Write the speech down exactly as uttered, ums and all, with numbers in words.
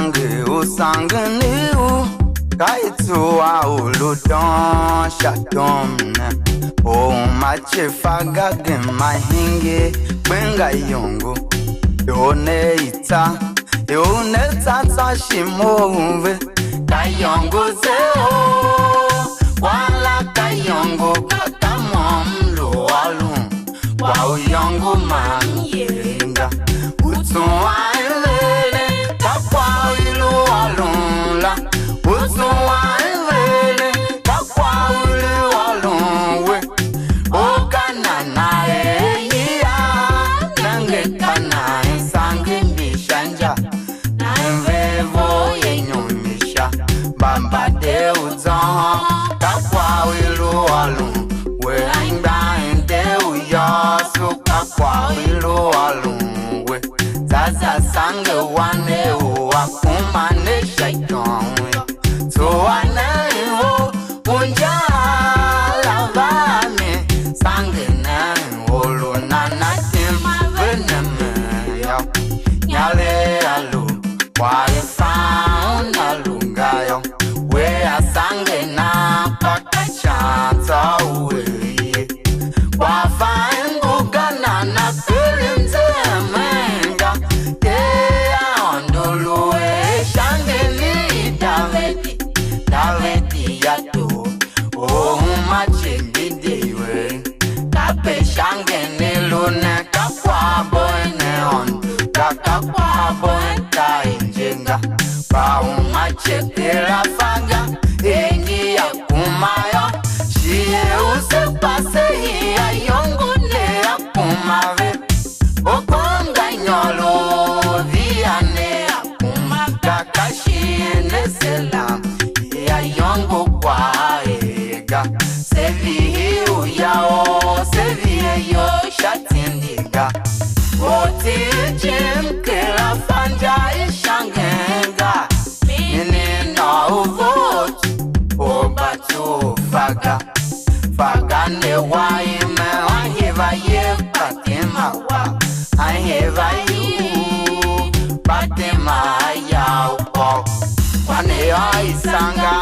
Nge u sangen u ka i tsuwa u lu doo sha tom ne. U ma ce fa ga gema hingir gbenga iyongo. Ior ne i tsa, ior ne tsa tsô shi mough ve. Ka iyongo ze o, kwagh la ka iyongo ga ka mo m lu ôron. Kwagh u iyongo ma m yer ga. U tsuwa iveren ka kwagh u i lu ôron la. U tsuwa iveren ka kwagh u i lu ôron we. O ka nana er ya, nenge ka nan sange mbi sha inja. Nan ve vo ye inyom i sha. Bamba de u zôhôn, ka kwagh u i lu ôron we. Anmgbian de u yôôso, ka kwagh u i lu ôron we. Za za sange wan ne u a kuma ne sha ityôon yô. Tsuwa ne u unja la va a mi, sange ne u lu nana tim ve ne me yô. Nyale a lu kwagh i fan una lu ga yô. We a sange nan kpa ka ican tsô u er ye. Kwagh fan ngu ga nan a keren zemen ga. Ter Aôndo lu er sha ngemi i Davidi. Davidi ya tor, u uma ce mbi de iwer. Kape sha ngemi lu ne ka kwaghbo ne Aôndo, ka ka kwaghbo ta i je ga. Kpa uma ce kera fa ga, er ngi a kuma yô, shi er u se pase hii ayongo ne a kuma ve. Okon ga nyôr u via ne a kuma ga, ka shi ne se lam, ia yôngo kwagh er ga. Se vihi uya u se vihe iyol sha tindi ga. Orti jim kera fa inja i shangen ga. Mini nôô u vough, u mba tsuwe u fa ga. Fa ga ne wa ime, a ngi va ye Fatima wa, a ngi va yu Fatima a ya u kôr. Kwa ne yô, i sanga